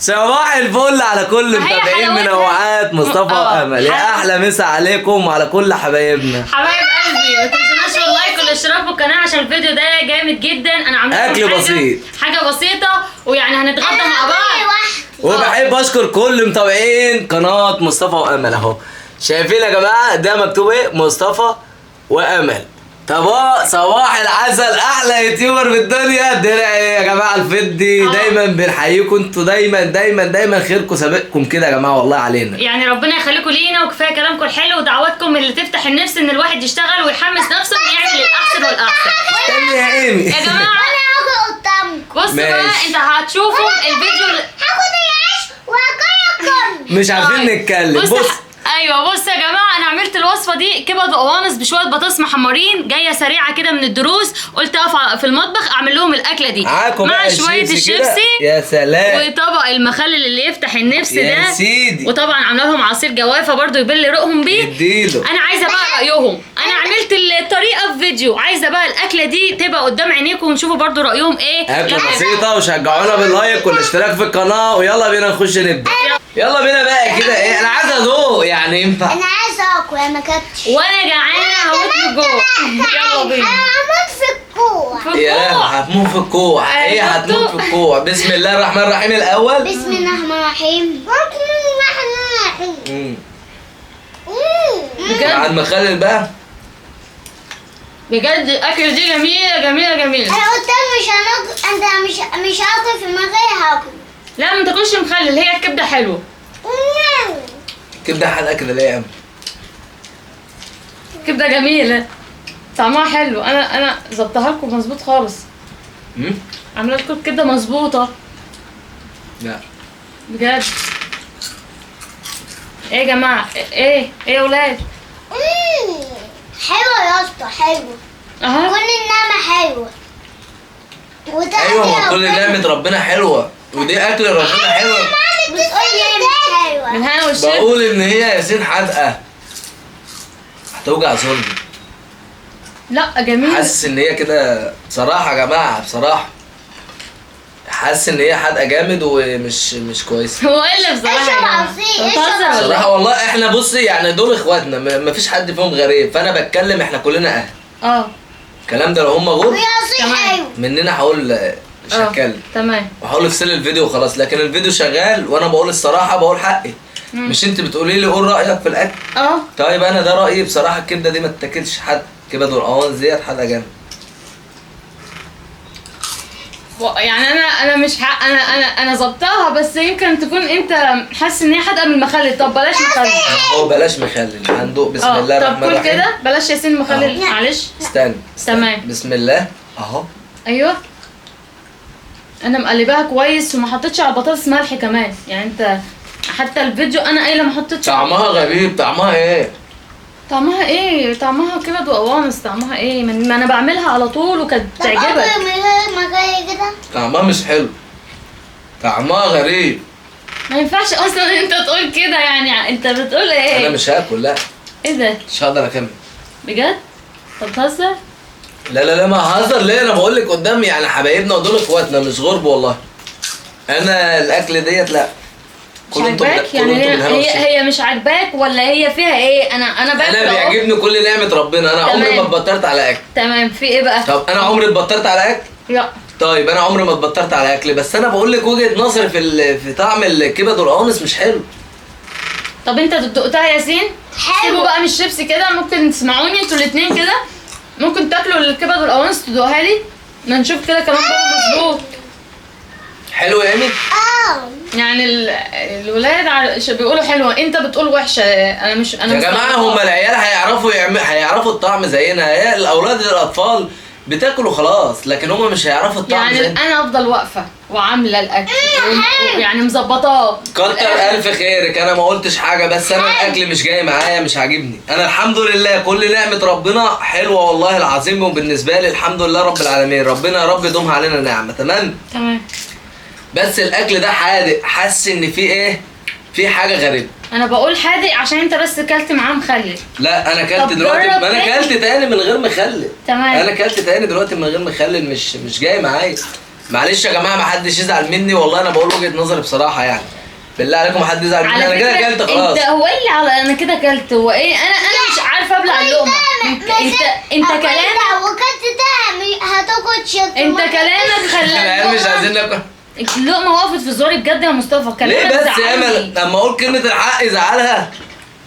صباح الفل على كل متابعين منوعات مصطفى وامل. يا احلى مسا عليكم وعلى كل حبايبنا حبايب قلبي. ما تنسوناش ال like والاشتراك في القناة عشان الفيديو ده جامد جدا. انا عامله اكل بسيط، حاجة بسيطة ويعني هنتغدى مع بعض. وبحب اشكر كل متابعين قناة مصطفى وامل. اهو شايفين يا جماعة ده مكتوب ايه؟ مصطفى وامل. طب صباح العسل، احلى يوتيوبر في الدنيا. درع يا جماعة الفضي، دايما بنحييكم انتوا، دايما دايما دايما خيركم سابقكم كده يا جماعة والله علينا. يعني ربنا يخليكم لينا، وكفاية كلامكم الحلو ودعواتكم اللي تفتح النفس ان الواحد يشتغل ويحمس نفسه انه يعمل الاحسن والاحسن. استني يا ايمي يا جماعة، انا هاكل قدامكم. بصوا بقى، انت هتشوفوا الفيديو. هاخد العيش واكلكم. مش عارفين نتكلم. بص ايوه بص يا جماعة، انا عملت الوصفة دي كبد وقوانص بشوية بطاطس محمرين، جاية سريعة كده من الدروس، قلت اقف في المطبخ اعمل لهم الاكلة دي مع شوية الشيبسي. يا سلام، وطبق المخلل اللي يفتح النفس ده يا سيدي. وطبعا عامله لهم عصير جوافه برده يبل رقهم بيه. اديله. انا عايزه بقى رايهم، انا عملت الطريقة في فيديو، عايزه بقى الاكلة دي تبقى قدام عينيكم ونشوفوا برده رايهم ايه. اكله بسيطة، وشجعونا بال like والاشتراك في القناة، ويلا بينا نخش نبدا. يلا بينا بقى كده. ايه انا عايز ادوق يعني، ينفع؟ انا عايز اكل، انا ما اكلتش وانا جعانة هموت من الجوع. يلا بينا. انا هموت في الجوع. يا لهوي هتموت في الجوع. ايه هتموت في الجوع؟ بسم الله الرحمن الرحيم. الاول بسم الله الرحمن الرحيم. بسم الله الرحمن الرحيم. بجد مع المخلل بقى، بجد الاكلة دي جميلة جميلة جميلة. انا قلت مش هناكل، انت مش هاكل في المخلل، هاكل. لا ما تاكلش مخلل، هي الكبده حلوة. كبده حلقة كده ليه يا عم؟ كبده جميلة طعمها حلو. انا ظبطها لكم مظبوط خالص. عامله لكم الكبده مظبوطة. لا بجد. ايه يا جماعة؟ ايه ايه يا ولاد؟ حلوة يا اسطى، حلوة. اهو كل النعمة حلوة. ايوه ما كل نعمه ربنا حلوة، ودي اكل ربنا حلوة. من هنا والشيف بقول ان هي ياسين حادقه هتوجع صلبي. لا جميل، حاسس ان هي كده بصراحة يا جماعة، بصراحة حاسس ان هي حادقه جامد ومش مش كويسة. هو ايه اللي بصراحة؟ بصراحة والله احنا بصي يعني دول اخواتنا، مفيش حد فيهم غريب، فانا بتكلم احنا كلنا اهل. الكلام ده لو هم غرب مننا هقول مش هتكلم، تمام، وهقول افصل الفيديو وخلاص، لكن الفيديو شغال وانا بقول الصراحة، بقول حقي. مش انت بتقولي لي قول رايك في الاكل؟ طيب انا ده رايي بصراحة، الكبده دي ما تتاكلش حد، كبد والقوانص ديت حاجة جامدة. يعني انا مش حق، انا ظبطاها، بس يمكن تكون انت حاسس ان هي حادقه من المخلل. طب بلاش مخلل. اهو بلاش مخلل، هندوق. بسم الله الرحمن الرحيم. طب كل كده بلاش ياسين مخلل، معلش استنى. تمام. بسم الله اهو. ايوه انا مقلباها كويس وما حطيتش على البطاطس ملح كمان، يعني انت حتى الفيديو انا قايله ما حطيتش. طعمها غريب. طعمها ايه؟ طعمها ايه؟ طعمها كبد وقوانص. طعمها ايه؟ ما انا بعملها على طول وكانت بتعجبك. طعمها مش حلو، طعمها غريب. ما ينفعش اصلا انت تقول كده، يعني انت بتقول ايه؟ انا مش هاكل. لا ايه ده؟ مش هقدر اكمل بجد؟ طب بتهزر؟ لا لا لا ما هزر ليه؟ انا بقول لك قدام يعني حبايبنا ودول اخواتنا مش غرب والله. انا الاكل ديت لا. مش عاجباك يعني؟ هي مش عاجباك ولا هي فيها ايه؟ انا باكل. انا بيعجبني كل نعمه ربنا. انا عمري ما اتبطرت على اكل. تمام. في ايه بقى؟ طب انا عمري اتبطرت على اكل؟ لا. طيب انا عمري ما اتبطرت على اكل، بس انا بقول لك وجهه نظري في طعم الكبد والقوانص مش حلو. طب انت دقتها يا ياسين؟ حلو. سيبوا بقى من الشيبسي كده، ممكن تسمعوني انتوا الاثنين كده، ممكن تاكلوا الكبد والقوانص تدوقها لي، ما نشوف كده كلام برضه مظبوط. حلو يا ايمي؟ يعني الولاد بيقولوا حلوة، انت بتقول وحشة. انا مش انا يا جماعة هم العيال هيعرفوا هيعرفوا الطعم زينا. هي الاولاد الاطفال بتاكلوا خلاص، لكن هم مش هيعرفوا الطعم يعني زينا. انا افضل واقفة وعامله الاكل يعني مظبطاه. كتر الف خيرك، انا ما قلتش حاجة، بس انا الاكل مش جاي معايا، مش عاجبني. انا الحمد لله كل نعمه ربنا حلوة والله العظيم، وبالنسبة لي الحمد لله رب العالمين، ربنا يا رب يدومها علينا نعمه. تمام تمام. بس الاكل ده حادق، حاسس ان في ايه، في حاجة غريبة. انا بقول حادق عشان انت بس كلت معاه مخلل. لا انا كلت دلوقتي، ما انا كلت تاني من غير مخلل. تمام. انا كلت تاني دلوقتي من غير مخلل، مش جاي معايا. معلش يا جماعة ما حدش يزعل مني، والله انا بقول وجهه نظري بصراحة يعني، بالله عليكم ما حد يزعل مني، انا كده اكلت خلاص. انت هو ايه اللي على انا كده اكلت؟ هو ايه؟ انا مش عارفه ابلع اللقمة. انت كلامك وكلت ده هتاكل شط. انت كلامك خلى مش عايزين ناكل. اللقمة وقفت في زوري بجد يا مصطفى. كلامك ليه بس يا امل؟ لما اقول كلمة الحق يزعلها؟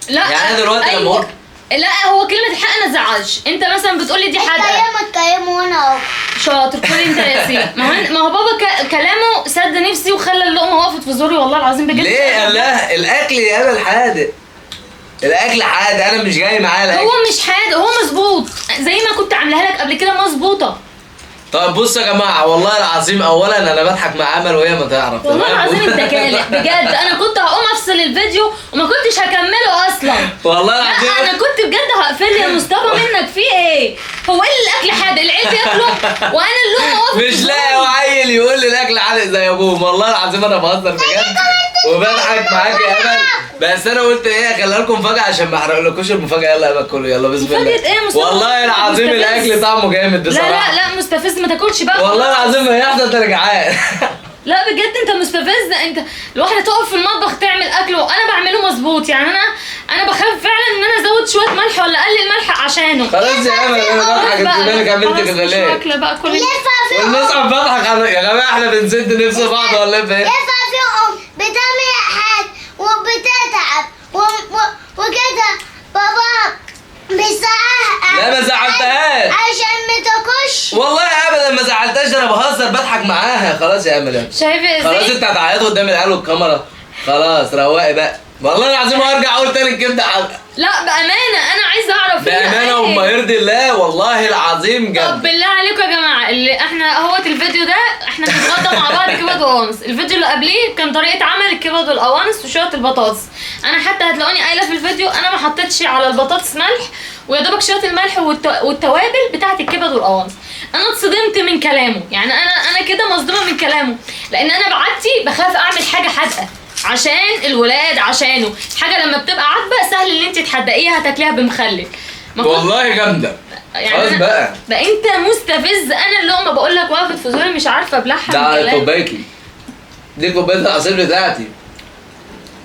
لا يعني انا دلوقتي لما اقول لا هو كلمة الحق ما تزعلش. انت مثلا بتقولي دي حاجة اتكلم وانا اهو شاطر، كل انت يا ياسين. ما هو بابا كلامه سد نفسي وخلى اللقمة وقفت في زوري والله العظيم بجد. ليه؟ لا الاكل يا امل حادق، الاكل حادق، انا مش جاي معاه الاكل. هو مش حادق، هو مظبوط زي ما كنت عاملاها لك قبل كده مظبوطة. طب بصوا يا جماعة والله العظيم اولا انا بضحك مع امل وهي ما تعرف. والله العظيم انت كالح بجد. انا كنت هقوم افصل الفيديو وما كنتش هكمله اصلا والله العظيم. لا انا كنت بجد هقفل يا مصطفى منك. في ايه؟ هو ايه اللي الاكل حادق؟ العيل بياكله وانا اللقمة وقفت. مش لاقي عيل يقول لي الاكل حادق زي ابوهم. والله العظيم انا بهزر بجد وبضحك معاك يا امل، بس انا قلت ايه اخليها لكم مفاجاة عشان ما احرقلكوش المفاجاة. يلا يا امل كله، يلا بسم الله. مفاجاة ايه يا مصطفى؟ والله العظيم الاكل طعمه جامد بصراحة. لا لا لا مستفز، ما تاكلش بقى والله العظيم. ما هيحصل انا جعان. لا بجد انت مستفز. انت الواحدة تقف في المطبخ تعمل اكل وانا بعمله مظبوط، يعني انا بخاف فعلا ان انا ازود شوية ملح ولا اقلل ملح عشانه. خلاص يا امل انا بضحك، انت مالك عملت كده ليه؟ اكله بقى كل والمصعب بضحك يا جماعة، احنا بنسد نفس بعض ولا ايه؟ بتعمل حاجة وبتتعب وكده بابا بيزعقها. لا ما زعلتهاش عشان ما تاكلش. والله ابدا ما زعلتهاش، انا بهزر بضحك معاها. خلاص يا امل، شايفه ازاي؟ خلاص انت هتعيطوا قدام العيال والكاميرا، خلاص رواقي بقى. والله العظيم هرجع اقول تاني الكبده حلقة. لا بامانه انا عايزه اعرف بامانه وما يرضي الله والله العظيم جد. طب بالله عليكم يا جماعة، اللي احنا اهوت الفيديو ده احنا بنتغدى مع بعض كبد وقوانص. الفيديو اللي قبليه كان طريقه عمل الكبد والقوانص وشوية البطاطس. انا حتى هتلاقوني قايله في الفيديو انا ما حطيتش على البطاطس ملح، ويا دوبك شوية الملح والتوابل بتاعه الكبد والقوانص. انا اتصدمت من كلامه، يعني انا كده مصدومة من كلامه، لان انا بعدتي بخاف اعمل حاجة حادقه عشان الولاد، عشانه حاجة لما بتبقى عادبه سهل ان انت تحدقيها تاكليها بمخلل. والله جامدة يعني. خلاص بقى ده انت مستفز. انا اللقمة بقول لك وقفت في زوري مش عارفه ابلعها. ده كوبايتي دي، كوباية العصير بتاعتي،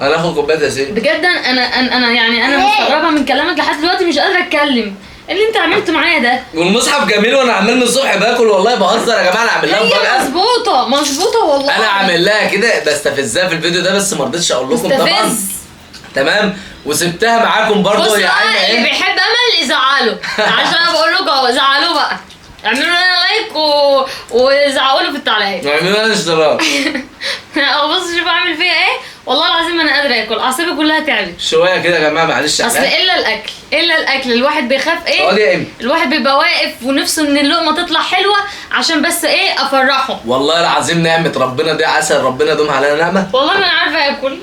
انا اخد كوباية عصير بجد. انا يعني انا مستغربه من كلامك لحد دلوقتي، مش قادرة اتكلم اللي انت عملته معايا ده. والمصحف جميل وانا عمال من الصبح باكل والله بهزر يا جماعة. انا عامل لها مفاجاة مظبوطة مظبوطة والله. انا عامل لها كده بستفزها في الفيديو ده، بس ما رضيتش اقول لكم طبعا. تمام، وسبتها معاكم برضه. يا عيني اللي بيحب امل يزعله، عشان انا بقول لكم اهو زعلوه بقى، اعملوا لنا like وزعقوا له في التعليقات، اعملوا لنا اشتراك. اهو بص شوف اعمل فيها ايه. والله العظيم انا قادرة اكل، اعصابي كلها تعبت شوية كده يا جماعة معلش. اصل الا الاكل، الا الاكل الواحد بيخاف ايه، الواحد بيبقى واقف ونفسه ان اللقمة تطلع حلوة عشان بس ايه افرحه. والله العظيم نعمه ربنا دي عسل، ربنا دوم علينا نعمه. والله ما انا عارفه اكل.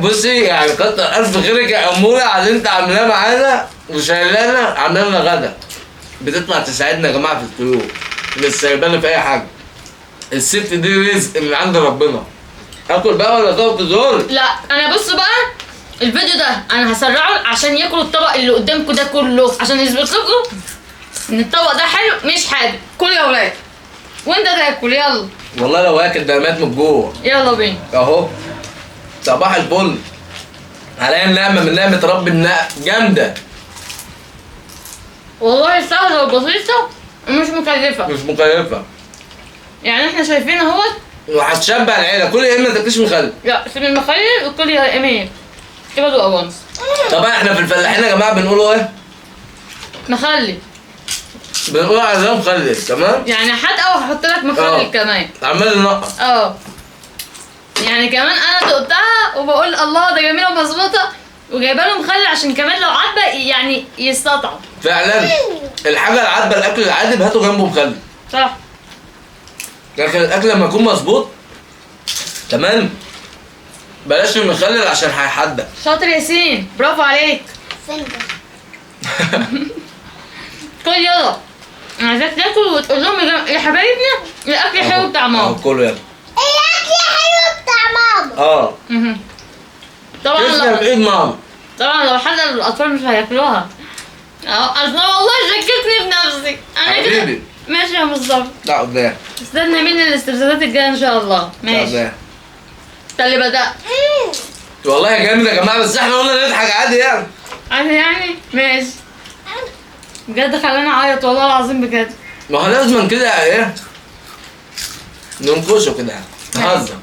بصي يعني كتر الف خيرك يا اموره على اللي انت عاملاه معانا وشايلانا، عامله لنا غدا، بتطلع تساعدنا يا جماعة في الطيور، مش سايبانا في اي حاجة. الست دي رزق من عند ربنا. اكل بقى ولا تقف تزور؟ لا انا بصوا بقى الفيديو ده انا هسرعه عشان ياكلوا الطبق اللي قدامكم ده كله، عشان يثبت لكم ان الطبق ده حلو مش حادق. كلوا يا ولاد وانت تاكل يلا. والله لو اكل ده مات من الجوع. يلا بينا اهو صباح الفل. عليا النعمة من نعمه رب النعمة جامدة والله، سهلة وبسيطة ومش مكلفة. مش مكلفة يعني احنا شايفين اهوت وهتشبع العيلة. كل يا اما ما تاكليش مخلل. لا سيب المخلل وكل يا ايمان كبد وقوانص. طبعا احنا في الفلاحين يا جماعة بنقولوا ايه؟ مخلل. بنقول على مخلل. تمام؟ يعني حادقه وهحط لك مخلل كمان. عمال ينقط. يعني كمان انا دقتها وبقول الله ده جميلة ومظبوطه، وجايبه له مخلل عشان كمان لو عادبه يعني يستطعم. فعلا الحاجة العادبه، الاكل العادب هاتوا جنبه مخلل. صح. لكن الاكل لما يكون مظبوط تمام بلاش المخلل عشان هيحدق. شاطر ياسين، برافو عليك. كل يلا، انا عايزاك تاكل وتقول لهم يا حبايبنا الاكل حلو بتاع ماما. كله يلا. الاكل حلو بتاع ماما. طبعا تسلم ايد ماما. طبعا لو حد الاطفال مش هياكلوها. اصل والله شككتني في نفسي انا كده. ماشي يا مصطفى. لا قدام. استنى مني الاستفزازات الجاية ان شاء الله. ماشي. انت اللي بدأت. والله جامد يا جماعة، بس احنا قلنا نضحك عادي يعني. عادي يعني؟ ماشي. بجد خلاني اعيط والله العظيم بجد. ما هو لازم كده ايه؟ ننكشه كده نهزر.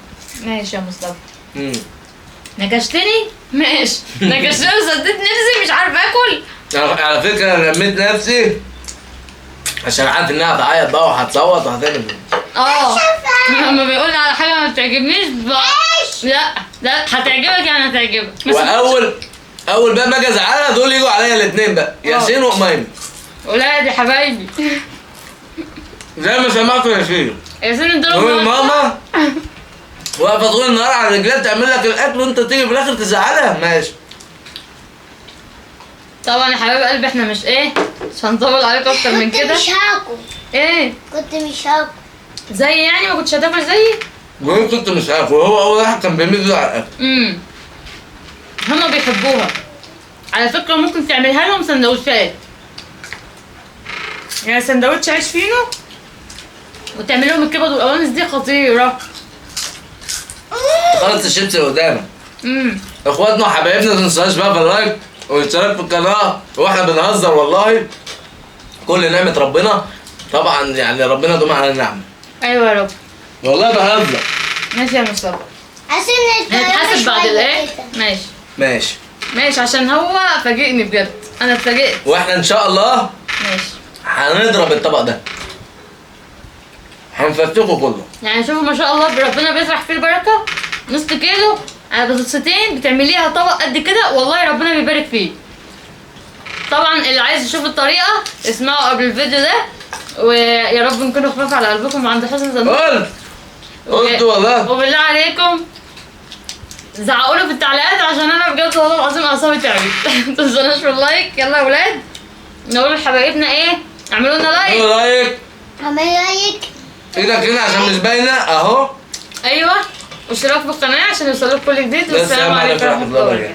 ماشي يا مصطفى. نكشتني؟ ماشي. نكشتني وسددت نفسي مش عارفه اكل. على فكرة انا لميت نفسي عشان عارف انها هتعيط بقى وهتصوت وهتعمل. لما بيقول على حاجة ما بتعجبنيش لا لا هتعجبك يعني هتعجبك. واول اول بقى ما اجي ازعلها دول يجوا عليا الاثنين بقى، ياسين واميمه. ولادي حبايبي. زي ما سمعتوا يا ياسين. ياسين دول ماما واقفة طول النهار على رجلها تعمل لك الاكل وانت تيجي في الاخر تزعلها. ماشي. طبعا يا حبايب قلبي احنا مش ايه، مش هنطول عليكم اكتر من كده. كنت مش هاكل. ايه؟ كنت مش هاكل. زي يعني ما كنتش هتاكل زيي؟ كنت مش هاكل، وهو اول واحد كان بيمد على الاكل. هما بيحبوها. على فكرة ممكن تعملها لهم سندوتشات. يعني سندوتش عيش فينو وتعمل لهم الكبد والقوانص دي خطيرة. خلص الشيبس اللي قدامك. اخواتنا وحبايبنا ما تنسوش بقى في ال like والاشتراك في القناة، واحنا بنهزر والله. كل نعمه ربنا طبعا، يعني ربنا دوم على النعمة. ايوه يا رب. والله بهزر. ماشي يا مصطفى. عشان نتحاسب بعد الايه؟ ماشي. ماشي. ماشي عشان هو فاجئني بجد، انا اتفاجئت. واحنا ان شاء الله ماشي هنضرب الطبق ده. هنفتحه كله. يعني شوفوا ما شاء الله ربنا بيزرع فيه البركة. نص كيلو على بطاطستين بتعمليها طبق قد كده، والله ربنا بيبارك فيه. طبعا اللي عايز يشوف الطريقة اسمعوا قبل الفيديو ده، ويا رب نكونوا خفاف على قلبكم وعند حسن ظنكم. قلت والله. وبالله عليكم زعقوا له في التعليقات عشان انا بجد والله العظيم اعصابي تعبت. ما تنسوناش في ال like. يلا يا ولاد نقول لحبايبنا ايه؟ اعملوا لنا like. اعملوا like. اعملوا like. ايدك هنا عشان مش باينة اهو. ايوه، واشتراك في القناة عشان يوصلك كل جديد. والسلام عليكم ورحمة الله وبركاته.